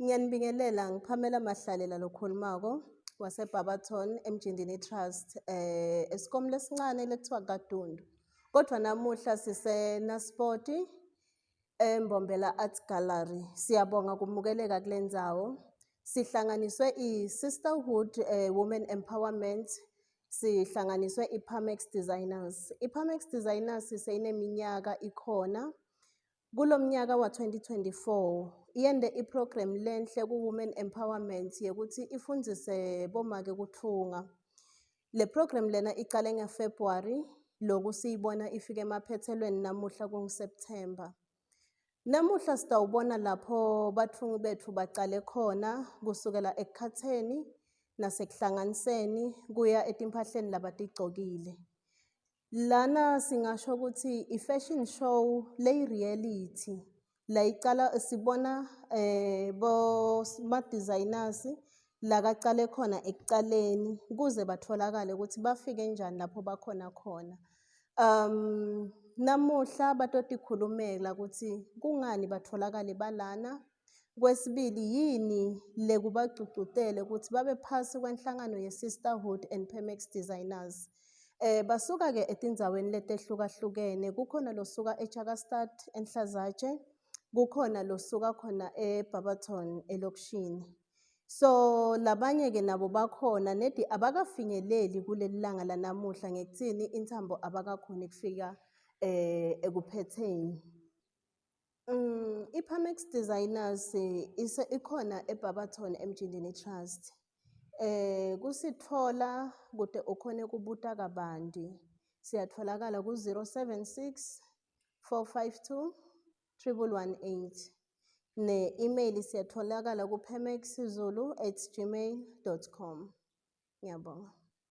Ngiyanibingelela ngiPamela Mahlalela lokhulumako waseBarberton eMjindini Trust esikolweni lesincane lekuthiwa kaDundu. Kodwa namuhla siseNaspoti eMbombela Art Gallery. Siyabonga kumukeleka kule ndzawo. Sihlanganiswe i-Sisterhood Women Empowerment, sihlanganiswe i-Pamex Designers. I-Pamex Designers seyineminyaka ikhona. Kulo mnyaka wa-2024 yende i-program lenhle ku-Women Empowerment yekuthi ifundzise bomake kuthunga. Le program lena icale ngeFebruary, loku siyibona ifike emaphethelweni namuhla kungu-September. Namuhla sitawubona lapho batfungi betfu bacale khona kusukela ekukhatheni nasekuhlanganiseni kuya etimphahleni labatigcokile. Lana singasho ukuthi i-fashion show leyi-reality la icala sibona bo ma-designers lakacale khona ekucaleni kuze batholakale ukuthi bafike njani lapho bakhona khona. Namuhla batotikhulumela ukuthi kungani batholakale balana. Kwesibili, yini lekubagcugcutele ukuthi babe phasi kwenhlangano ye-Sisterhood and Pemex Designers. Basuka ke etindzaweni letehlukahlukene, kukhona losuka eTjakastad eNhlazatshe, kukhona losuka khona eBarberton elokishini. So labanye ke nabo bakhona nedi abakafinyeleli kuleli langa lanamuhla ngekuthini intsambo abakakhoni kufika ekuphetheni. I-Pamex Designers ise ikhona eBarberton eMjindini Trust. Kusitfola kute ukhone kubuta kabanti. Siyatfolakala ku 076 452 1118. Ne-email siyatholakala ku pamexzulu@gmail.com. Ngiyabonga.